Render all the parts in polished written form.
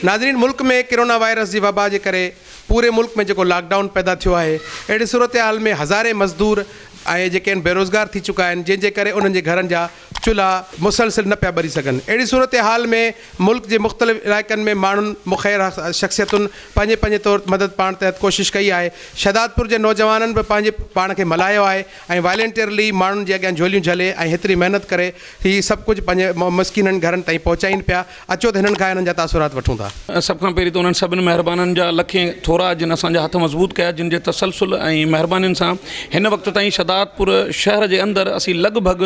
ناظرين ملڪ ۾ corona virus جي وبا جي ڪري پوري ملڪ ۾ جيڪو لاڪ ڊائون پيدا ٿيو آهي اهڙي صورتحال ۾ هزارين مزدور ۽ جيڪي آهن بيروزگار ٿي چڪا آهن جنهن جي ڪري انهن جي گهرن جا چلها مسلسل نه پيا ٻري سگهن اهڙي صورتحال ۾ ملڪ جي مختلف علائقن ۾ ماڻهن مخير شخصيتن پنهنجي پنهنجي طور مدد پاڻ تحت ڪوشش ڪئي آهي شهدادپور جي نوجوانن به پنهنجي پاڻ کي ملهايو آهي ۽ والينٽيئرلي ماڻهن جي اڳيان جهوليون جهلي ۽ هيتري محنت ڪري هي سڀ ڪجهه پنهنجي مسڪينن گهرن تائين پهچائين پيا. اچو ته هنن کان هنن جا تاثرات وٺون ٿا. سڀ کان پهرين ته انهن سڀني مهربانن جا لکين ٿورا جن اسان جا هٿ مضبوط ڪيا جن جي تسلسل ۽ مهربانين سان هن وقت تائين شھدادپور شهر جي اندر اسين لڳ ڀڳ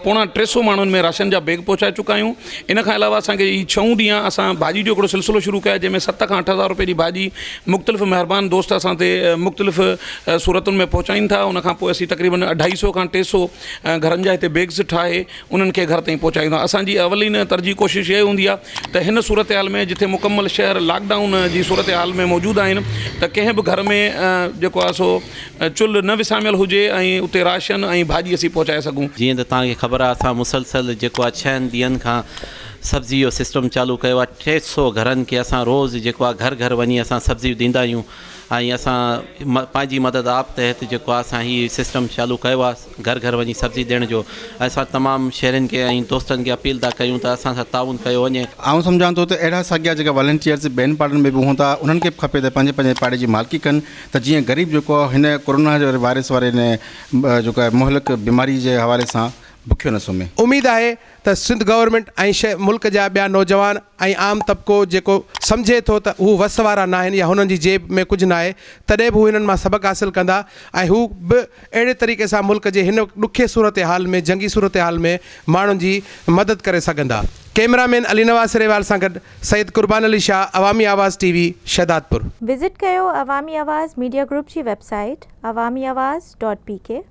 پوڻا 300 ماڻهن ۾ راشن جا بيگ پهچائي چڪا آهيون ان کان علاوه اسان کي هي ڇهون ڏينهن اسان ڀاڄي جو هڪڙو سلسلو شروع ڪيو آهي جنهن ۾ 7 کان 8 هزار روپين جي ڀاڄي مختلف مهربان دوست اسان تي مختلف صورتن ۾ پهچائين ٿا ان کان پوء اسين تقريبن اڍائي سو کان 300 گهرن جا هتي بيگز ٺاهي انهن کي گهر تائين پهچائيندا. اسان جي اولين ترجيح ڪوشش اها هوندي آهي ته هن صورتحال ۾ جتي مڪمل شهر لاڪ ڊائون جي صورتحال ۾ موجود آهن ته ڪنهن به گهر ۾ جيڪو آهي سو چلهه نه وساميل هجي ۽ اتي راشن ۽ ڀاڄي اسين پهچائي سگهون. جيئن ته توهان کي خبر آهي اسان مسلسل جيڪو آهي ڇهن ڏينهن کان سبزي جو سسٽم چالو ڪيو آهي 300 گهرن کي اسان روز جيڪو آهي گهر گهر وڃي اسان سبزيون ڏيندا آهيون ۽ اسان پنهنجي مدد آپ تحت جيڪو آهي اسان هي سسٽم چالو ڪيو آهي گهر گهر وڃي سبزي ڏيڻ جو ۽ اسان تمام شهرين کي ۽ دوستن کي اپيل ٿا ڪيون ته اسان سان تعاون ڪيو وڃي. آئون سمجهان ٿو ته اهڙا ساڳيا جيڪا والنٽيئرز ٻين پاڙن ۾ به هوندا انهن کي به کپي ته پنهنجي پنهنجي پاڙي جي مالڪي ڪن ته جيئن غريب جيڪو آهي هن ڪورونا جي وائرس واري هن جيڪو آهي مهلڪ بيماري جي حوالي سان بکيو نه سمهي. اميد آهي ته سنڌ گورنمينٽ ۽ ملڪ جا ٻيا نوجوان ۽ عام طبقو جيڪو سمجهي ٿو ته هو وس وارا ناهن يا هنن جي جيب ۾ ڪجهه ناهي تڏهن به هو هنن مان سبق حاصل ڪندا ۽ هو به اهڙي طريقي سان ملڪ جي هن ڏکي صورتحال ۾ جنگي صورتحال ۾ ماڻهن جي مدد ڪري سگهندا. ڪئميرا مين علي نواز سريوال سان گڏ Syed Qurban Ali Shah Awami Awaz T V Shahdadpur. Visit ڪيو عوامي آواز ميڊيا گروپ جي web site Awami Awaz dot P K.